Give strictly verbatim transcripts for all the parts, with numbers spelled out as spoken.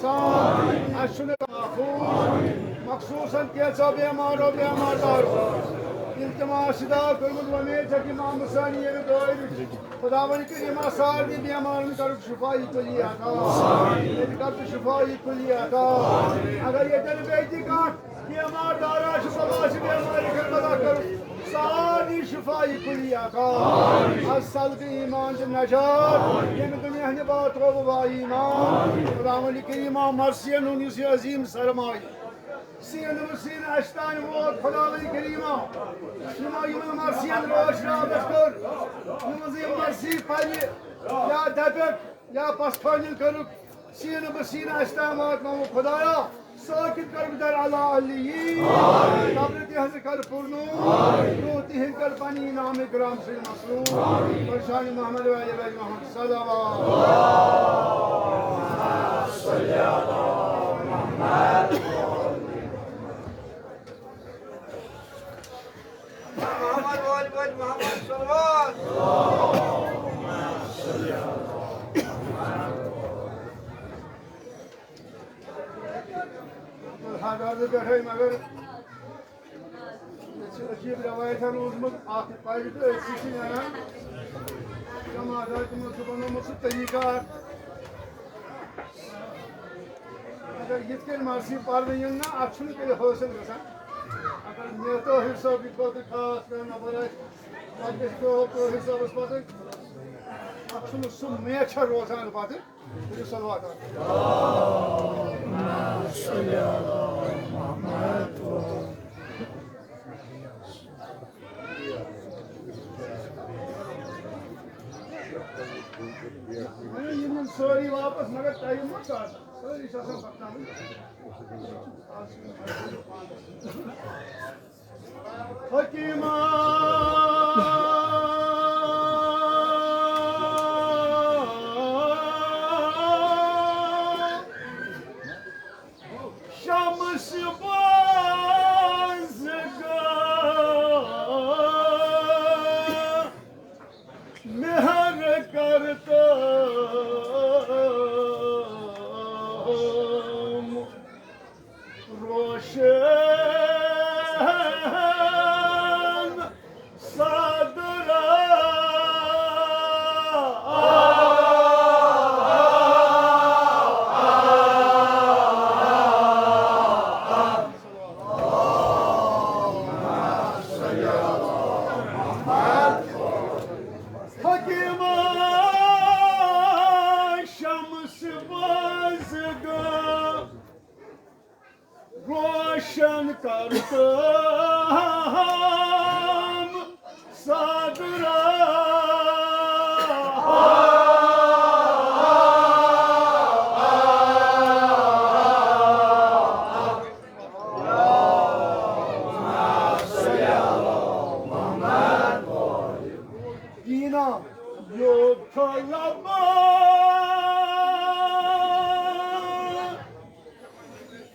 اَسہِ چھُنہٕ محفوظ، مخصوٗصاً کینٛژھو بیمارو، بیمار دارو التماس ادا کوٚرمُت، وۄمید چھےٚ کہِ امام حسینی ییٚمہِ دٲیرٕ خداوند کریمہ سارنٕے بیمارن کٔرٕکھ شفا کلی عطا۔ ییٚتہِ کر ژٕ شفا کلی عطا۔ اگر ییٚتٮ۪ن بیٚیہِ تہِ کانٛہہ بیمار دارا چھُ، بابا چھِ بیمارِ خدمت کرُن، سارنٕے شفا کلی عطا۔ از سلبہِ ایمان تہٕ نجات، ییٚمہِ دُنیا ہٕنٛدِ باتو بہٕ با ایمان۔ خداوند کریمہ مرثین ہُنٛد یُس یہِ عظیم سرمایہِ سیٖنہٕ بہٕ سیٖنہٕ اَسہِ تانۍ ووت، خداوند کریمہ، یِمو یِمن مرثین رٲچھ راتس کٔر، یِمن زِ یِم مرثی پرِ یا دپکھ یا پستھٲنِل کٔرٕکھ، سیٖنہٕ بہٕ سیٖنہٕ اَسہِ تام واتناوُن خدایا، سٲکِت کٔرٕکھ در علی علی۔ قبرِ تِہنٛزٕ کر پُرنوٗر، روح تِہنٛدۍ کر پننہِ انعام کرام سۭتۍ مصروٗف۔ پرشان محمد و علی محمد صلوات۔ محمد وآل بيت محمد صلوات۔ حضرت پٮ۪ٹھَے مگر مےٚ چھِ عجیٖب رٮ۪وایتھا روٗزمٕژ، اَکھ پَرِ تہٕ أتھی چھِ نیران۔ جماعت حظ تِمو چھُ بنوومُت سُہ طریٖقہ اَکھ۔ اگر یِتھ کٔنۍ مرثی پرنہٕ یِن نا، اتھ چھُنہٕ تیٚلہِ حٲصِل گژھان۔ اگر مےٚ طٲہِر صٲب یِتھ پٲٹھۍ خاص کانٛہہ نفر آسہِ، پتہٕ گژھِ طٲہِر صٲبس پتہٕ، اتھ چھُنہٕ سُہ میچھر روزان پتہٕ۔ کٔرِو صلوات اکھ۔ وۄنۍ یِن یِم سٲری واپس، مگر ٹایم ما چھُ آسان؟ سٲری چھِ آسان پکناوٕنۍ۔ حکیٖما، شمس بازگاہ مہر کرتم روشن صدرا۔ حکیما، شمس بازگاہ روشن کرتم صدرا۔ دینا یوت لبا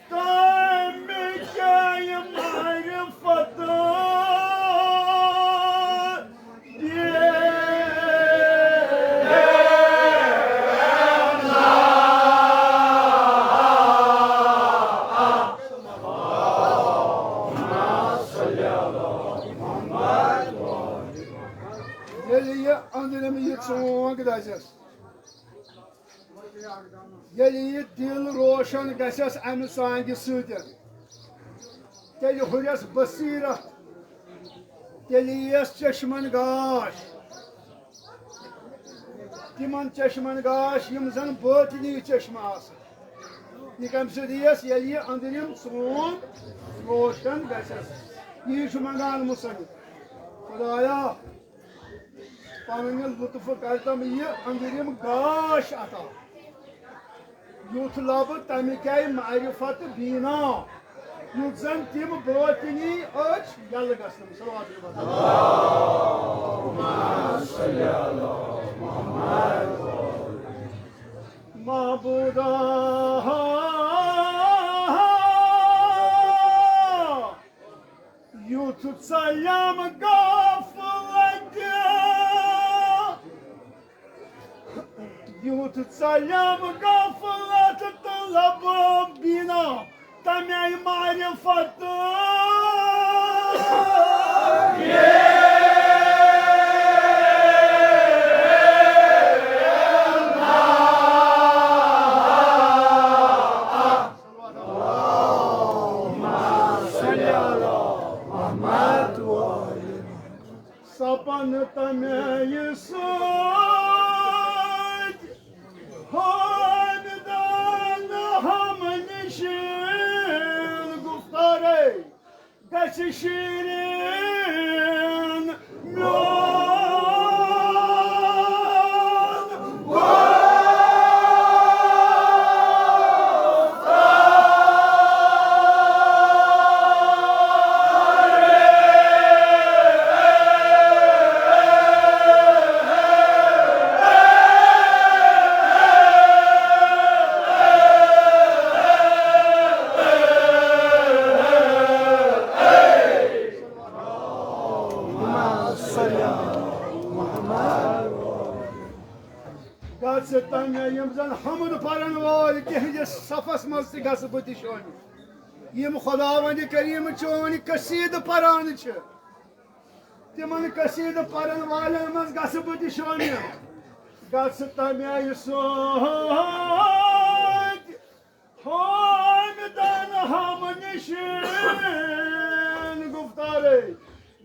تمہِ کیٛاہ معرفت ییٚلہِ یہِ أنٛدرِم یہِ ژونٛگ دَزٮ۪س، ییٚلہِ یہِ دِل روشن گژھٮ۪س اَمہِ ژانٛگہِ سۭتۍ، تیٚلہِ ہُرٮ۪س بصیرت، تیٚلہِ یِیَس چشمن گاش۔ تِمن چشمن گاش یِم زن باطنی چشمہٕ آسن۔ یہِ کمہِ سۭتۍ یِیَس؟ ییٚلہِ یہِ أنٛدرِم ژونٛگ روشن گژھٮ۪س۔ یی چھُ منٛگان مُصنِف، خدایا، پننہِ لطفہٕ کرتم یہِ أنٛدرِم گاش عطا، یُتھ لبہٕ تمہِ کیٛاہ معرفت بینا، یُتھ زن تِم باطنی أچھ یلہٕ گژھن۔ صلوات۔ معبودا، یُتھ ژلیم غفلت، یُتھ ژلیم غفلت تہٕ لبہٕ فتح۔ سپن تمے سۭتۍ حامدان ہم نشین گفتارے گژھِ شیرین میون۔ گژھِ تمہِ یِم زن حمد پرن وٲلۍ تِہنٛدِس صفس منٛز تہِ گژھٕ بہٕ تہِ شٲمِل۔ یِم خداوندِ کریم چٲنۍ قصیدٕ پران چھِ، تِمن قصیدٕ پرن والٮ۪ن منٛز گژھٕ بہٕ تہِ شٲمِل۔ گژھٕ تمے سۭتۍ حامدن ہم نشین گفتارے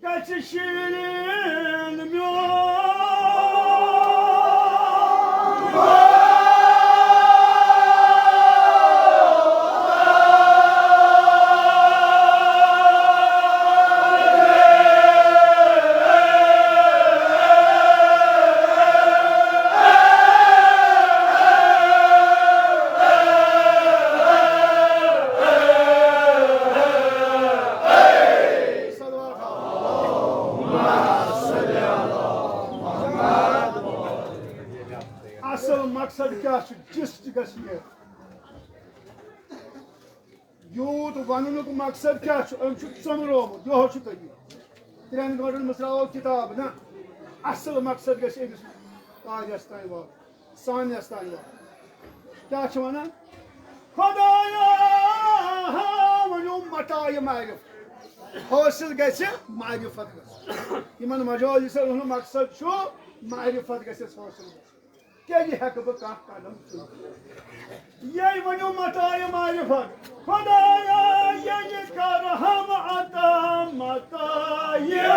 گژھِ شیرین میون۔ اصل مقصد کیٛاہ چھُ؟ جِس تہِ گژھِ یہِ۔ یوٗت وننُک مقصد کیٛاہ چھُ؟ أمۍ چھُ ژۄمرومُت، یِہوٚے چھُ دٔلیٖل۔ ترٛٮ۪ن گٲنٛٹن مٕژراوو کِتاب، نہ۔ اصل مقصد گژھِ أمِس قاریَس تام واتُن، سامعَس تام واتُن۔ کیٛاہ چھُ ونان؟ خدایا، ؤنِو مٹا یہِ معرفت۔ حٲصِل گژھِ معرفت گژھُن۔ یِمن مجالسن ہُنٛد مقصد چھُ معرفت گژھٮ۪س حٲصِل گژھُن۔ تیٚلہِ ہٮ۪کہٕ بہٕ کانٛہہ قدم تُلِتھ۔ یے ؤنِو متاع معرفت، خدایا، ییٚلہِ کر ہم عطا متاع معرفت۔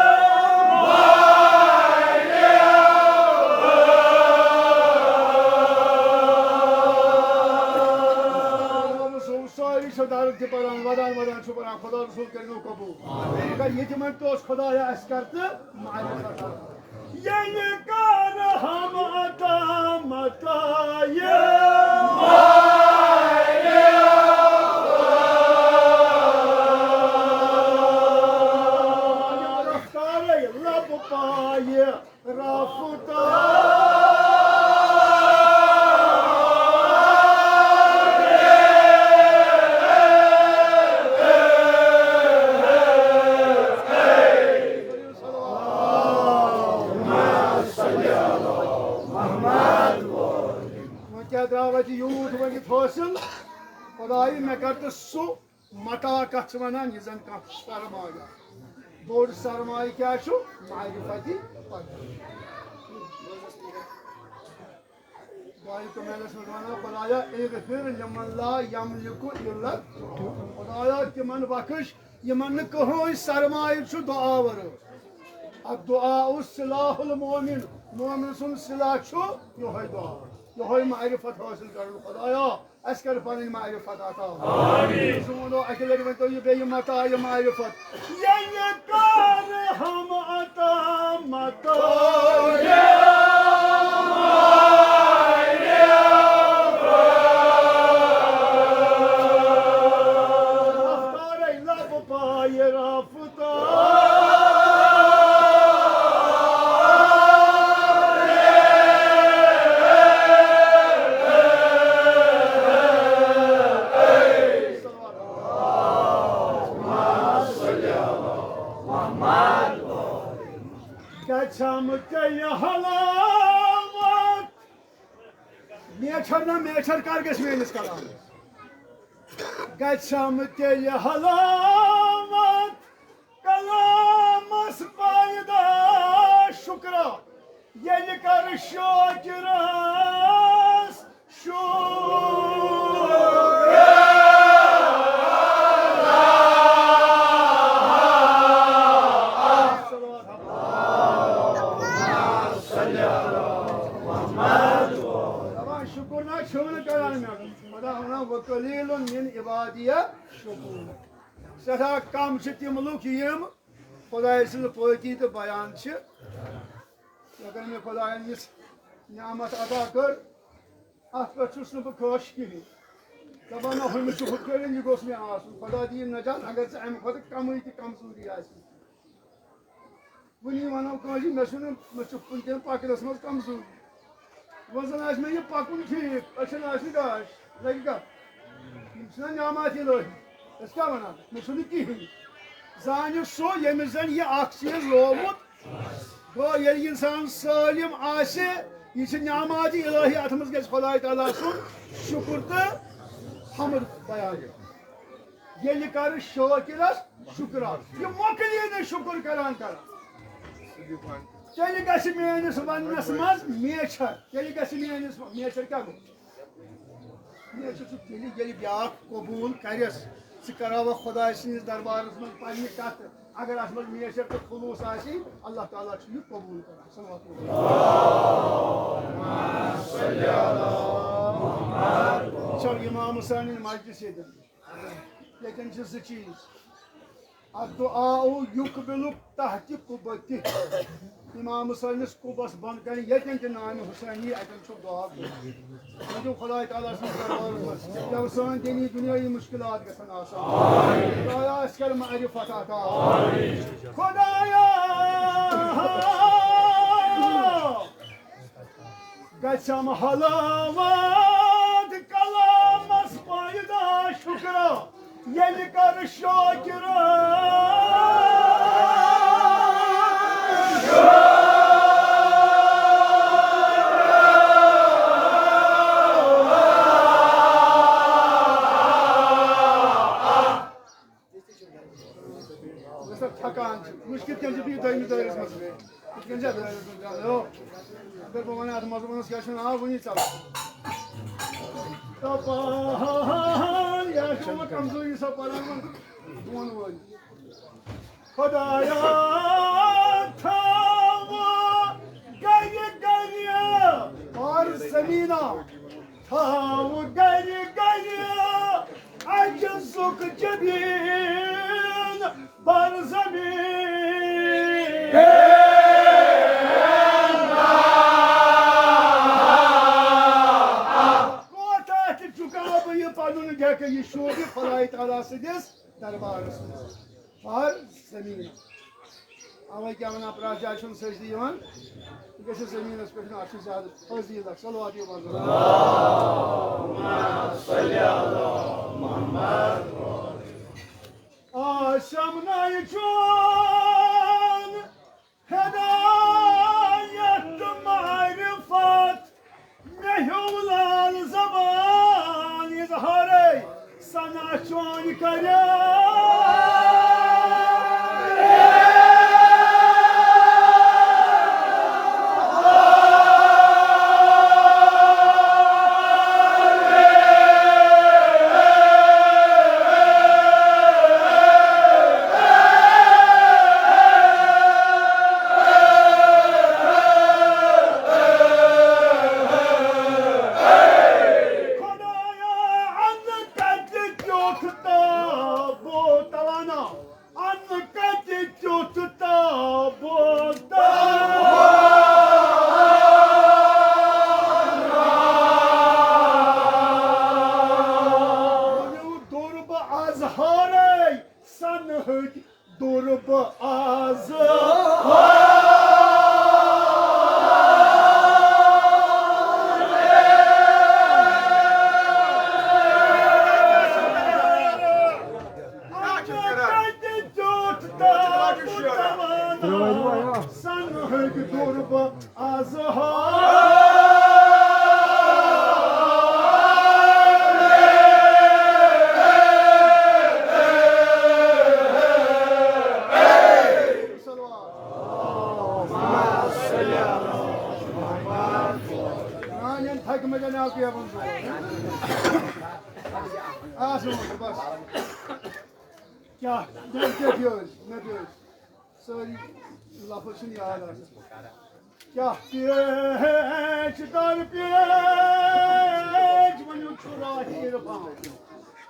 سٲری چھِ درد تہِ پران، ودان ودان چھُ پران، خدا رسول کٔرِنو قبول۔ مگر ییٚتہِ منٛز تہِ اوس خدایا اَسہِ کر تہٕ معرفت۔ ییٚلہِ کر ہم عطا متاع معرفت۔ رفتارے لب پایہِ رفتار۔ وۄنۍ کیٛاہ درٛاو اَتہِ یوٗت ؤنِتھ حٲصِل؟ خدایہِ، مےٚ کر تہٕ سُہ متاع کتھ چھِ ونان، یہِ زن کانٛہہ سرمایہ۔ بوٚڑ سرمایہ کیٛاہ چھُ؟ معرفت۔ دعایہِ کمیلس منٛز ونان، خدایا، اغفر لمن لا یملک الا، خدایا، تِمن بخش یِمن نہٕ کٕہٕنۍ سرمایہ چھُ دعا ورٲے۔ الدعاء سلاح المؤمن، مومن سُنٛد سلاح چھُ یِہوٚے دعا، یِہوٚے معرفت حٲصِل کرُن۔ خدایا، اَسہِ کر پنٕنۍ معرفت عطا۔ آمین۔ سُہ ووٚنو اَکہِ لٹہِ، ؤنۍ تو یہِ بیٚیہِ متاع یہِ معرفت۔ ییٚلہِ کر ہم عطا متاع۔ رفتارے لب پایہِ رفتار۔ گژھم ژےٚ یہِ حلاوت۔ میچھر نہ میچھر کر گژھِ میٲنِس کلامس؟ گژھم تیٚلہِ حلاوت کلامس پیدا شُکرا، ییٚلہِ کرٕ شٲکرس شُکرا۔ دپان شُکر نہ چھُم نہٕ کران مےٚ۔ خدا ونان، "وقلیل من عبادی الشکور۔" سٮ۪ٹھاہ کم چھِ تِم لُکھ یِم خدایہِ سٕنٛز پٲکی تہٕ بیان چھِ۔ اگر مےٚ خدایَن یِژھ نعمت عطا کٔر، اَتھ پٮ۪ٹھ چھُس نہٕ بہٕ خۄش کِہیٖنۍ۔ دَپان، نہ، ہُمِس چھُ ہُتھ کٔنۍ، یہِ گوٚژھ مےٚ آسُن۔ خدا دِیِن نجات، اگر ژٕ اَمہِ کھۄتہٕ کَمٕے تہِ کمزوری آسہِ۔ وٕنی وَنو کٲنٛسہِ، مےٚ چھُنہٕ، مےٚ چھُ وٕنکٮ۪ن پَکنَس منٛز کمزوری۔ وۄنۍ زَن آسہِ مےٚ یہِ پَکُن ٹھیٖک، أچھَن آسہِ نہٕ گاش، لَگہِ کَتھ؟ یِم چھِنہ نعمات الہی۔ أسۍ کیٛاہ وَنان؟ مےٚ چھُنہٕ کِہیٖنۍ۔ زانہِ سُہ، ییٚمِس زَن یہِ اَکھ چیٖز لووُت، گوٚو، ییٚلہِ اِنسان سٲلِم آسہِ، یہِ چھِ نعمات الہی، اَتھ منٛز گژھِ خۄداے تعالیٰ سُنٛد شُکُر تہٕ حمد بیان۔ ییٚلہِ کرٕ شٲکرس شُکرا، یہِ مۄکلی نہٕ شُکُر کران کران۔ تیٚلہِ گژھِ میٲنِس وننس منٛز میچھر، تیٚلہِ گژھِ میٲنِس، میچھر کیٛاہ گوٚو؟ میچھر چھُ تیٚلہِ، ییٚلہِ بیٛاکھ قبوٗل کرٮ۪س، ژٕ کرہاوکھ خۄداے سٕنٛدِس دربارس منٛز پننہِ کتھٕ۔ اگر اتھ منٛز میچھر تہٕ خلوص آسہِ، اللہ تعالیٰ چھُ یہِ قبوٗل کران۔ صلوات۔ وٕچھو امام حسینٕنۍ مجلس ییٚتٮ۪ن۔ ییٚتٮ۪ن چھِ زٕ چیٖز۔ الدعاء یقبل تحت قبتہ۔ امام حسینس قبس بۄن کنہِ ییٚتٮ۪ن تہِ نامِ حسینی، اتٮ۪ن چھُ دعا گوٚمُت۔ ؤنِو خداے تعالیٰ سٕنٛدِس دربارس منٛز، یَوٕ سٲنۍ دینی دُنیٲیی مُشکِلات گژھن آسان۔ خدایا، اَسہِ کر معرفت عطا۔ خدایا، گژھم حلاوت کلامس پیدا شُکرا، ییٚلہِ کر شاکرا۔ یۄس اَتھ تھکان چھِ، وٕچھ کِتھ کٔنۍ چھِ بیٚیہِ دوٚیمِس دٲیرَس منٛز۔ کِتھ کٔنۍ چھِ اَتھ دٲیرَس منٛز گژھان؟ ہیو، اگر بہٕ وَنہٕ اَتھ منٛز وَنَس کیٛاہ چھُ ناو وٕنی ژَلان۔ دَپان، یہِ چھُ وۄنۍ کمزوری سۄ پَران وۄنۍ دۄن وٲلۍ۔ خۄدایا، تھاوٕ گَرِ گَرِ پار زٔمیٖنا۔ تھاو گرِ گرِ عجزُک جبین بر زمین۔ کوتاہ تہِ جُکاو بہٕ یہِ پنُن ڈیکہٕ، یہِ شوٗبہِ خۄداے تعالیٰ سٕنٛدِس دربارس منٛز۔ بر زمین۔ اوے کیٛاہ وَنان، پرٛٮ۪تھ جایہِ چھُنہٕ سجدٕ یِوان، یہِ گژھِ زٔمیٖنَس پٮ۪ٹھ، اَتھ چھُ زیادٕ فضیٖلت۔ صلوات یِوان۔ آسم نَے چون ہدایت تہٕ معرفت، مےٚ ہیوٚو لال زبان اظہارے ثنا چون کرے۔ خدایا، اَنہٕ کَتہِ تیُتھ تابوت توانا؟ اَنہٕ کَتہِ تیُتھ تابوت توانا؟ ؤنِو، دوٚر بہٕ اظہارے سَنہٕ ہٕتۍ، دوٚر بہٕ اظہار۔ اَنہٕ کَتہِ تیُتھ تابوت توانا؟ سَنہٕ ہٕتۍ، دوٚر بہٕ اظہار۔ آ، سُہ وَن، بَس۔ کیٛاہ، مےٚ کیٛاہ پیوٚو؟ مےٚ پیوٚو۔ سٲری لفظ چھِنہٕ یاد آسان۔ کیٛاہ پیچ در پیچ، وۄنۍ چھُ راہی عرفان۔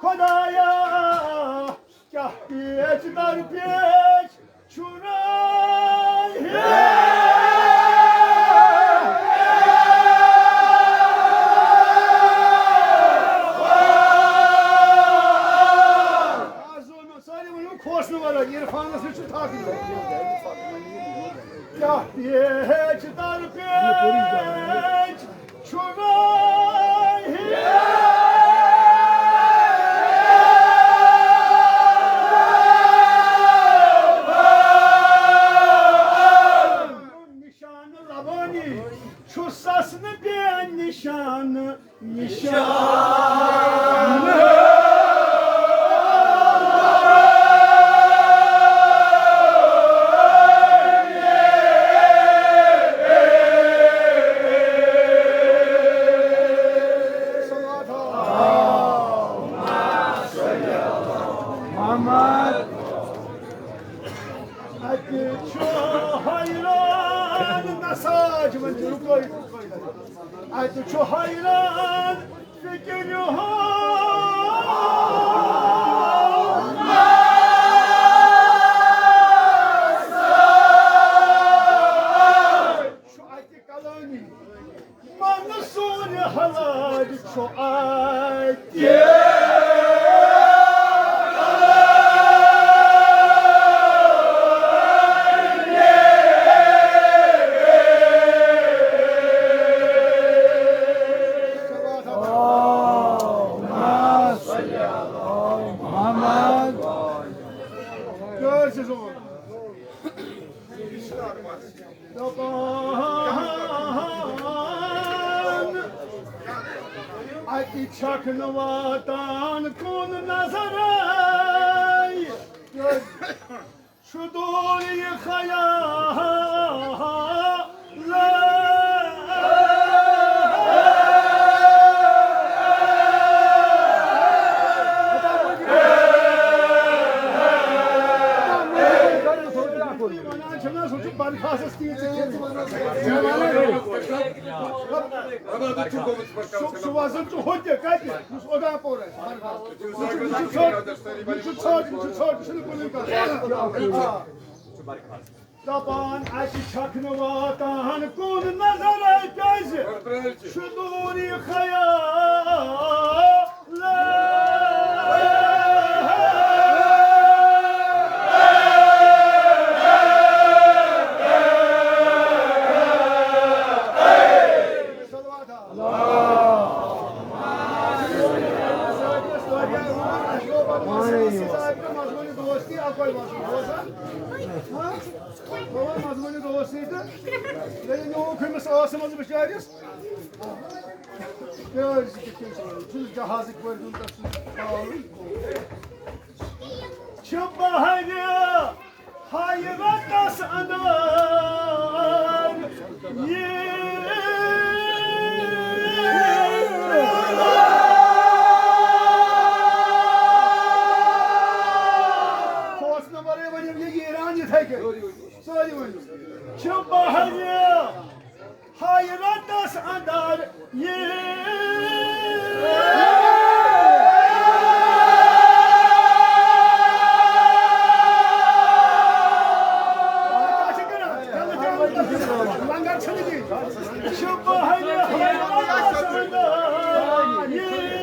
خۄدایا، کیٛاہ پیچ در پیچ چھُ راہی۔ سٲری ؤنِو کھوژنہٕ ورٲے، عرفانس نِش چھُ تھکھ یِوان۔ کیٛاہ پیچ در پیچ چھُ راہی۔ نشانہٕ لبٲنی چھُ سس نہٕ بے نشانہٕ۔ نشان۔ محمد۔ اَتہِ چھُ حیران نساج، وۄنۍ چھُ رُکٲیِتھ، رُکٲیِتھ۔ اَتہِ چھُ حیران فِکرِ ہُنٛد۔ چھُ اَتہِ کلٲنی۔ منصور حلاج چھُ اَتہِ۔ محمد۔ دپان، اَتہِ چھکھ نہٕ واتان کُن نظرے۔ چھُ دوٗر یہِ خیال۔ وَنان چھِنہٕ، سُہ چھُ برخاستَس تیٖژ ژٕ کھیٚوان۔ سُہ، سُہ وزن چھُ ہُتہِ، کَتہِ؟ یُس اوٚدان پوٚر اَسہِ، برخاست۔ یہِ چھُ، یہِ چھُ ژھوٚٹ، یہِ چھُ ژھوٚٹ، یہِ چھُنہٕ کُنُے کانٛہہ۔ آ۔ دپان اَتہِ چھکھ نہٕ واتان کُن نظرے کیٛازِ؟ چھُ دوٗری خیال۔ مضموٗنہِ دوس ییٚتہِ، ییٚلہِ نیوٗکھ أمِس ٲسہٕ منٛز بِچٲرِس۔ کیٛازِ کِتھ کٔنۍ چھُ وَنان؟ چھُنہٕ جہازٕکۍ پٲٹھۍ دیُن تَتھ سُہ پاوُن۔ چھِ بحرِ حیرتس اندر یہِ۔ کھوژنہٕ ورٲے ؤنِو یہِ ایران یِتھَے کٔنۍ۔ سٲری ؤنِو۔ چھِ بحرِ حیرتس اندر یہِ۔ لنگر چھنہٕ دِنۍ۔ چھِ بحرِ حیرتس اندر یہِ۔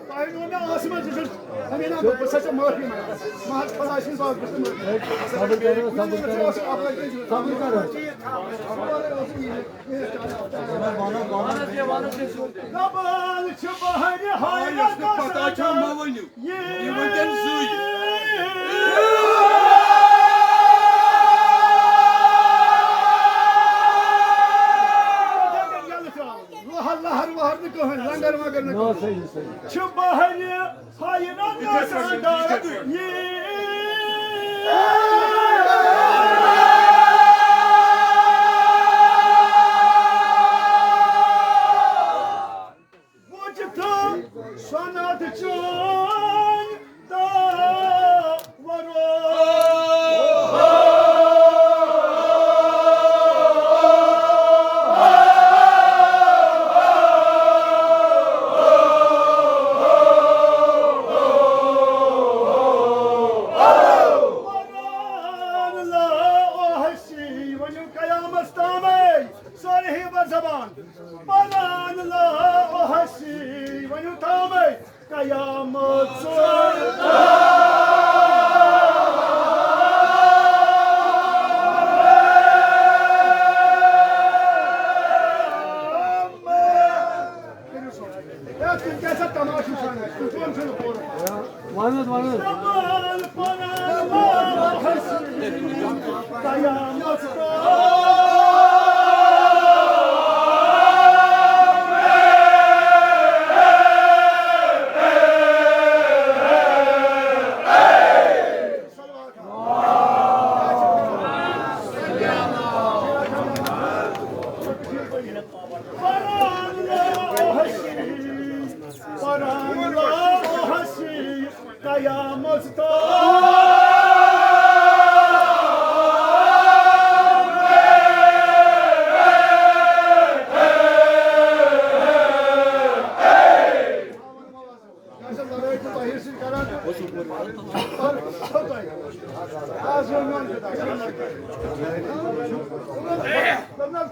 تۄہہِ ووٚن مےٚ ٲسہٕ منٛز، یہِ چھُ، اَمے نا دوٚپ، بہٕ سا چھےٚ معٲفی منٛگان۔ مہٕ حظ خۄداے سٕنٛز باب، بہٕ چھُس معٲفی منٛگان۔ صبر کرو، صبر کرو، صبر کرو۔ دَپان چھِ بحرِ حیرتس اندر یہِ۔ لہر، لہر وہر نہٕ کٕہٕنۍ، لنگر ونگر نہٕ کٕہٕنۍ۔ صحیح، صحیح۔ چھِ بحرِ حیرتس اندر یہِ۔ قیامت تامے سٲری ہیٚیِو بر زبان۔ پران لا احسی، ؤنِو تامے قیامت۔ کٔرِو سا۔ ہے، تُہۍ کیٛاہ سا تماشہٕ وٕچھان ٲسۍ؟ تُہۍ کٕم چھِو نہٕ پوٚرمُت؟ وَن حظ، وَن حظ۔ قیامت تام۔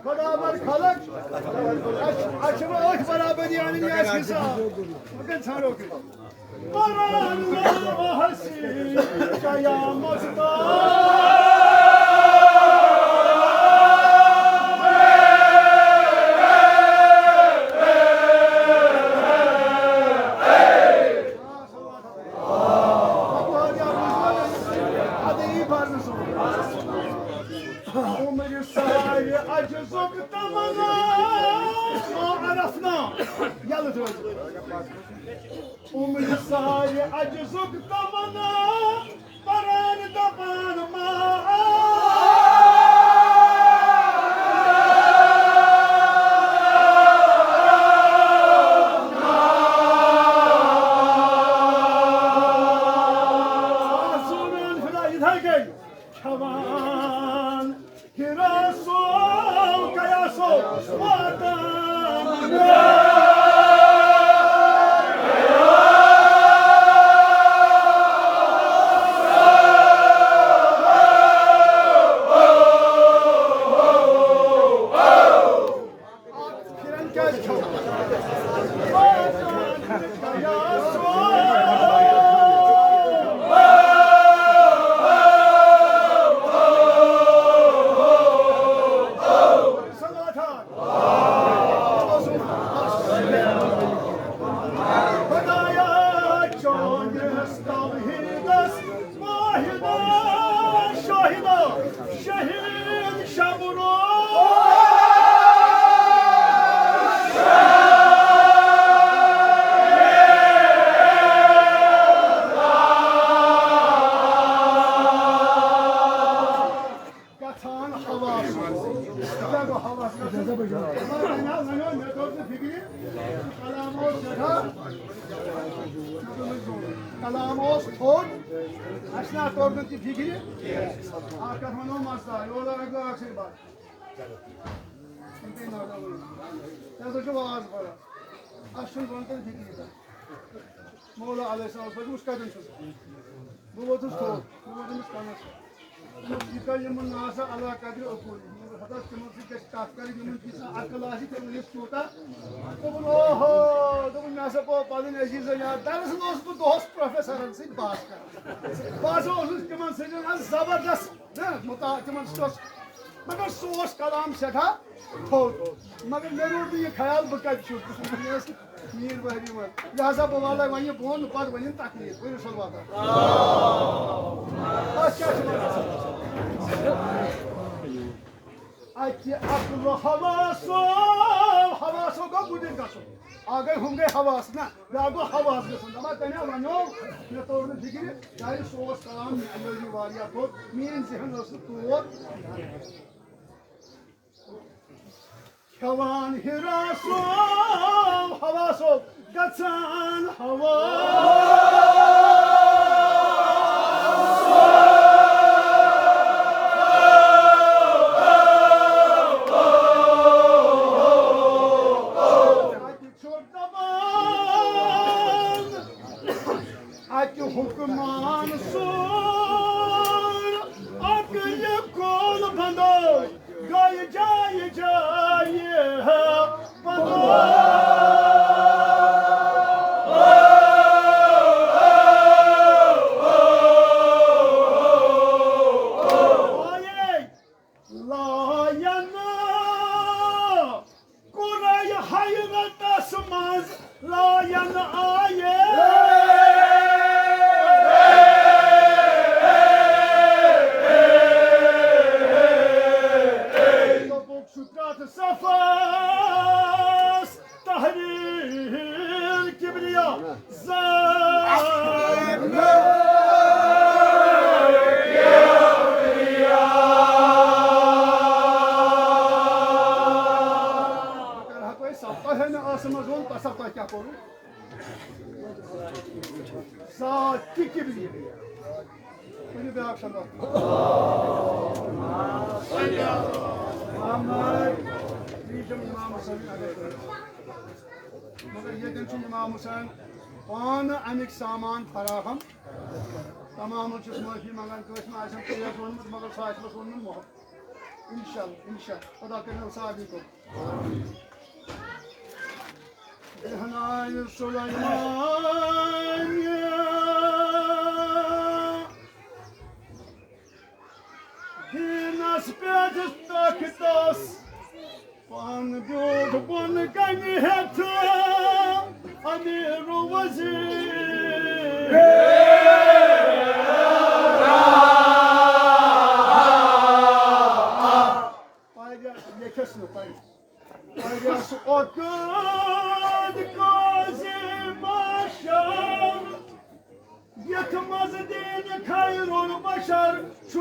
خدا بر خلق، اَسہِ چھِ وۄنۍ أتھۍ برابری اَنٕنۍ، اَسہِ حِساب۔ وۄنۍ کَتہِ ژھانڈو کٔرِتھ؟ قرآن وحسی قیامت تام۔ عمر سارِ عجزُک تمنا ما عرفنا۔ یلہٕ ترٲوِو۔ عمر سارِ عجزُک تمنا، پران دپان ما۔ آسوٗنن فِدا یِتھَے کٔنۍ کھٮ۪وان۔ ہِراسو کیاسو واتان۔ پھِرن کیٛازِ کھیوٚو؟ خدایا چٲنِس توحیٖدس واحدہ شاہدہ شہید شب روز۔ گژھان حواس۔ کیٛاہ گوٚو حواس گژھُن؟ وۄنۍ حظ وَنیو، مےٚ توٚر نہٕ فِکرِ۔ کلام اوس سٮ۪ٹھاہ، کلام اوس تھوٚد، اَسہِ نہ توٚر نہٕ تہِ فِکرِ۔ اَکھ کَتھ وَنو مَزٕدار، یورٕ لَگٲو اَکھ سۭتۍ بَتہٕ۔ یہِ ہسا چھُ واز پَران۔ اَسہِ چھُنہٕ بۄن کَنہِ فِکرِ تَتھ۔ مولا علیہ السلام، بہٕ وٕچھ کَتٮ۪ن چھُس۔ بہٕ ووتُس تھوٚد، بہٕ ووتُس أمِس کَنَس۔ دوٚپُن، یہِ کَرِ یِمَن ناسا علا قدر عقول۔ مگر ہَتَس تِمَن سۭتۍ گژھِ کَتھ کَرٕنۍ، یِمَن تیٖژاہ عقل آسہِ، تِمَن یُس تیوٗتاہ۔ دوٚپُن، اوہو، دوٚپُن، مےٚ ہسا گوٚو پَنٕنۍ عزیٖزو یاد۔ دَرَصل اوسُس بہٕ دۄہَس پروفیسرَن سۭتۍ بحث کران۔ بہٕ ہسا اوسُس تِمَن سۭتۍ وَنان زبردست، نہ، مُتا-، تِمَن سۭتۍ اوس، مگر سُہ اوس کلام سٮ۪ٹھاہ تھوٚد۔ مگر مےٚ روٗد نہٕ یہِ خیال بہٕ کَتہِ چھُس۔ بہٕ چھُس وٕنکیٚنَس میٖر بحری منٛز۔ لہذا بہٕ والے وۄنۍ یہِ بۄن، پَتہٕ ؤنِن تکلیٖف۔ ؤنِو صلوات۔ اَتھ کیٛاہ چھِ وَنان؟ اَتہِ عقل و حواسو، حواسو گوٚو گُدِر گژھُن۔ اَکھ گٔے، ہُم گٔے حواس، نہ، بیٛاکھ گوٚو حواس گژھُن۔ دَپان، تٔمۍ ہا وَنیو، مےٚ توٚر نہٕ فِکرِ، گرِ سُہ اوس کلام، مےٚ لٲج یہِ واریاہ تھوٚد، میٛٲنۍ ذہن ٲس نہٕ تور۔ کھٮ۪وان ہِراسو، حواسو گژھان ہوا۔ اَتہِ چھُ دَپان، اَتہِ حُکمان سُر، اَتہِ یہِ کول بندو۔ صفاس تحریر کبریا زان۔ اگر ہتوے سب تۄہہِ نہٕ ٲسہٕ منٛز ووٚن، تۄہہِ سب تۄہہِ کیٛاہ کوٚروٕ؟ ذات تہِ کبریا۔ ؤنِو بیٛاکھ صلوات۔ محمد۔ یہِ چھُ امام حسین۔ مگر ییٚتٮ۪ن چھُ امام حسین پانہٕ اَمِکۍ سامان فراہم۔ تمامن چھُس معٲفی منٛگان، کٲنٛسہِ ما آسٮ۪م تیز ووٚنمُت، مگر سُہ آسہِ مےٚ ووٚنمُت محبت۔ انشاءاللہ، انشاءاللہ، خدا کٔرِنو سارنٕے قبول۔ دہنائی سلیمان دینس پٮ۪ٹھ تخت اوس، پان بیوٗٹھ بۄن کنہِ ہٮ۪تھ امیر وزیر۔ واریاہ لیکھٮ۪س نہٕ پَرِ۔ واریاہ سُہ اوٚکُن قاضی بشر، یَتھ منٛز دیٖن خیر البشر چھُ۔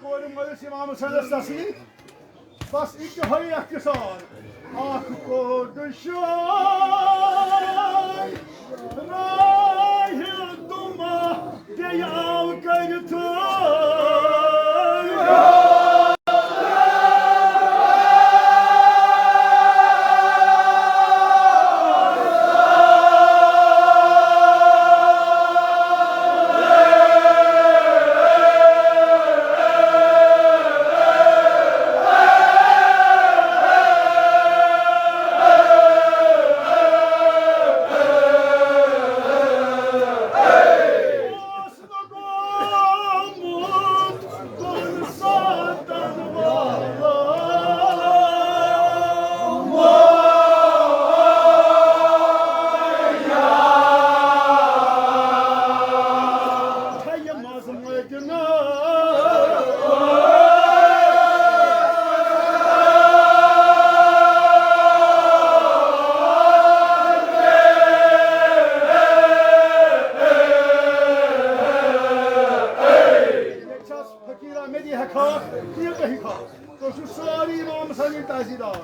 کورِ مٲلِس امام حسینس تسلی۔ بس انتہٲئی اختصار۔ اکھ کوٚڑ شاہ راہہِ دُمہ بیٚیہِ آو کٔرِتھ۔ فقیرہ، مےٚ دِ ہٮ۪کھا، یہِ تُہۍ ہٮ۪کھا۔ تُہۍ چھِو سٲری امام حسینٕنۍ تعزیٖدار۔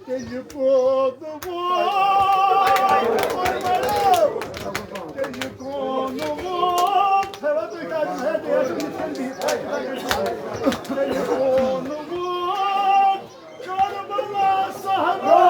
تیٚلہِ کوٚت ووت، تیٚلہِ کوٚت ووت، تھٲیوا تُہۍ کَتہِ، ہے، تُہۍ ٲسِو یِتھ کٔنۍ بِہِتھ۔ تیٚلہِ کوٚت ووت، کربلا صحرا۔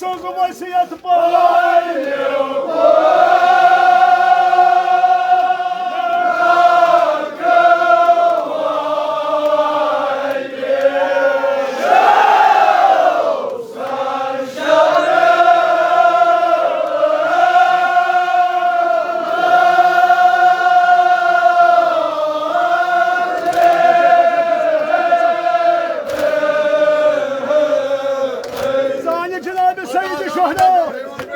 سٕنٛز وصیت پٲلِو۔ سانہِ جناب سید شہدا،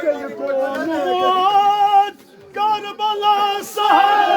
تیٚلہِ گوٚو نہٕ ووت کربلا سہل۔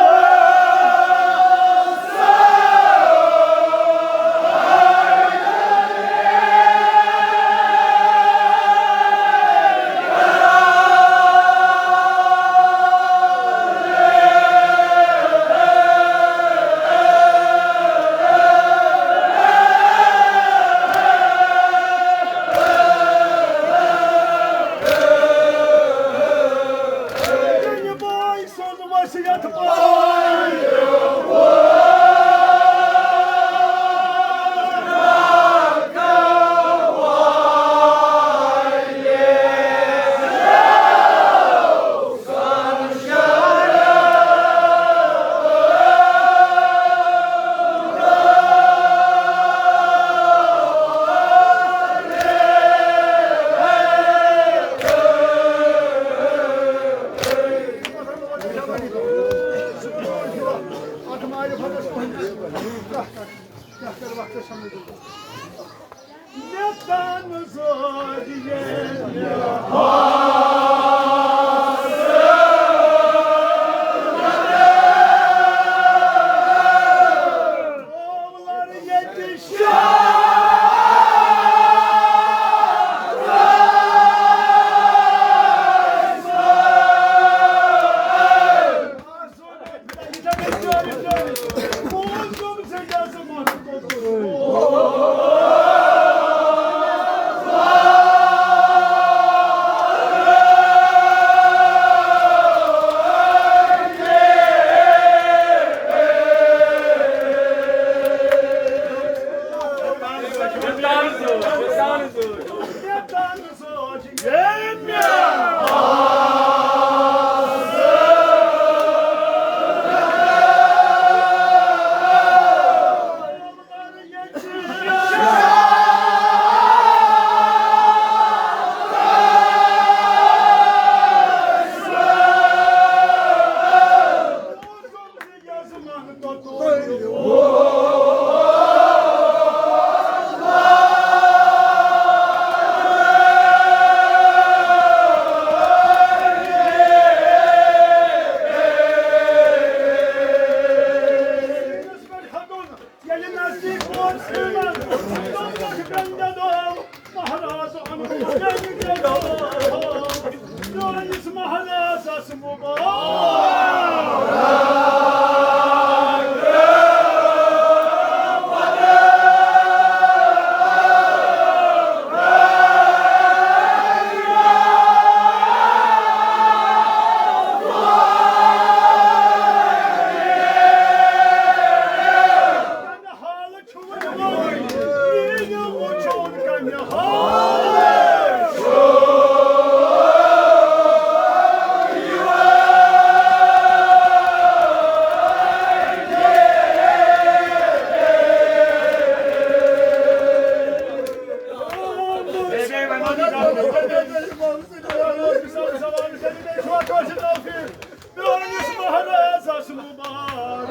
ییٚلہِ نزدیٖک ووت سیٖمن، تَمہِ دۄہ چھُ گنٛڈٕ دۄہ۔ مہراز اَنُن گنٛڈٕ دۄہ۔ میٲنِس مہرازس مُبارک۔ میٲنِس مہرازس مُبارک۔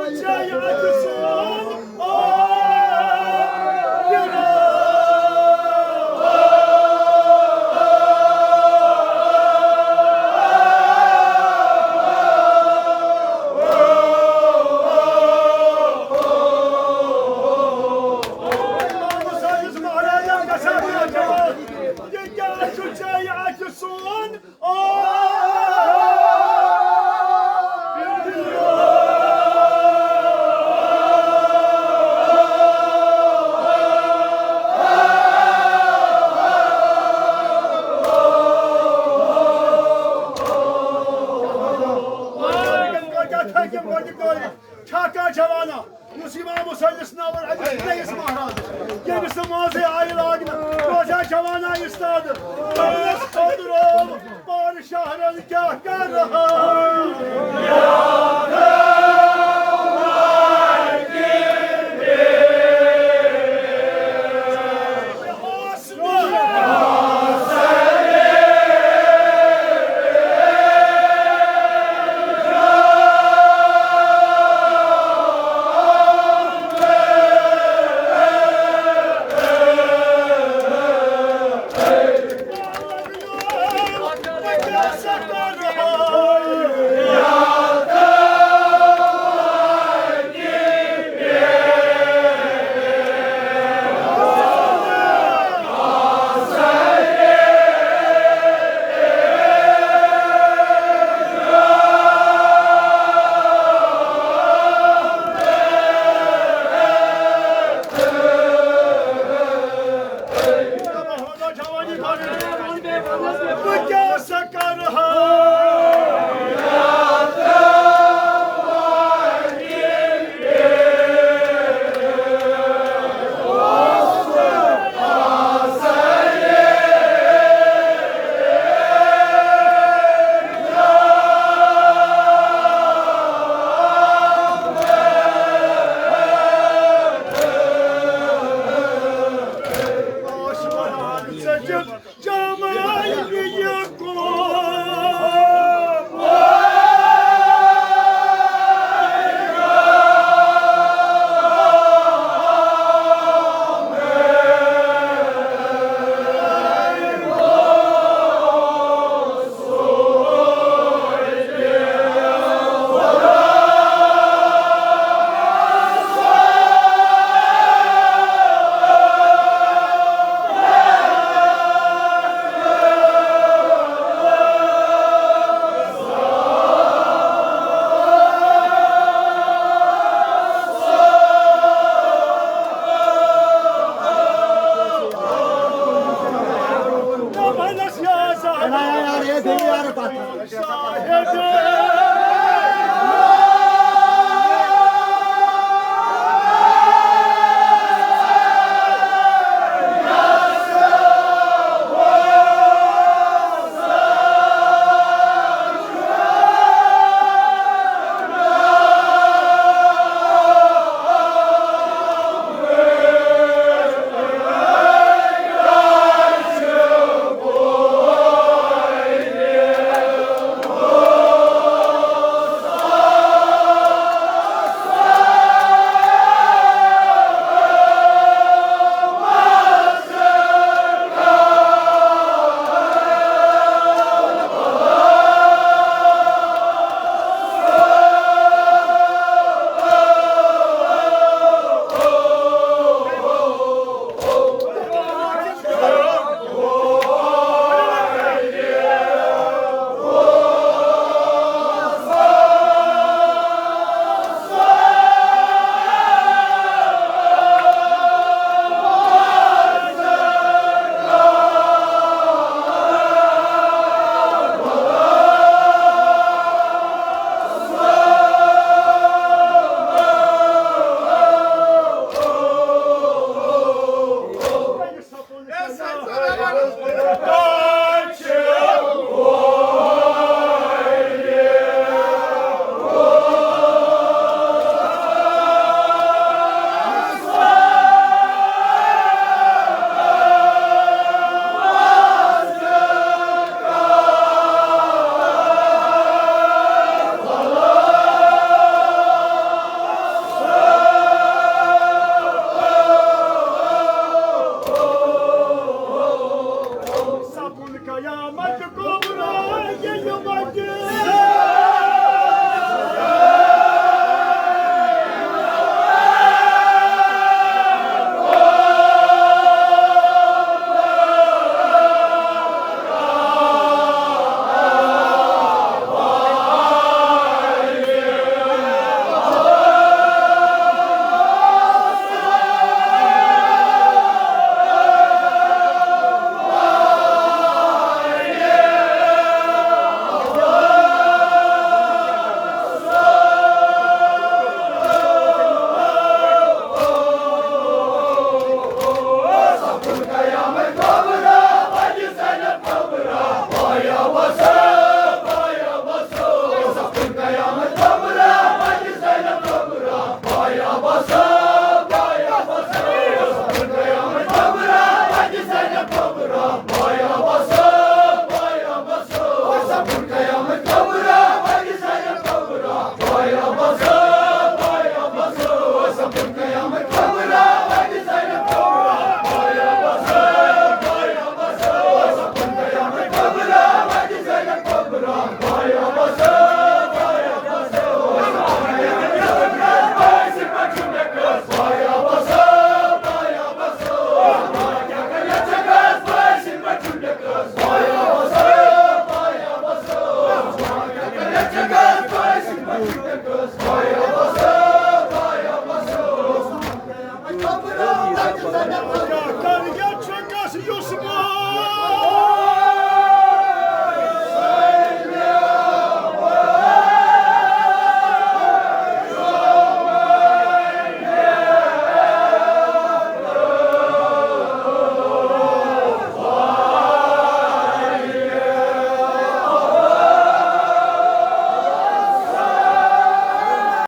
جایہِ اَتہِ سون۔ امام سٲنِس مہراجس گژھان، یہِ کیٛاہ چھُ جایہِ اَتہِ سون؟ چھا کانٛہہ جوانا، یُس امام حسینس ناوَن أمِس نٔیِس مہرازس، ییٚمِس نہٕ مٲنٛزے آیہِ لاگنہٕ، روزیا جوانا استاد، پانس خٲطرٕ آو پار شہرن کیٛاہ کرٕ ہا؟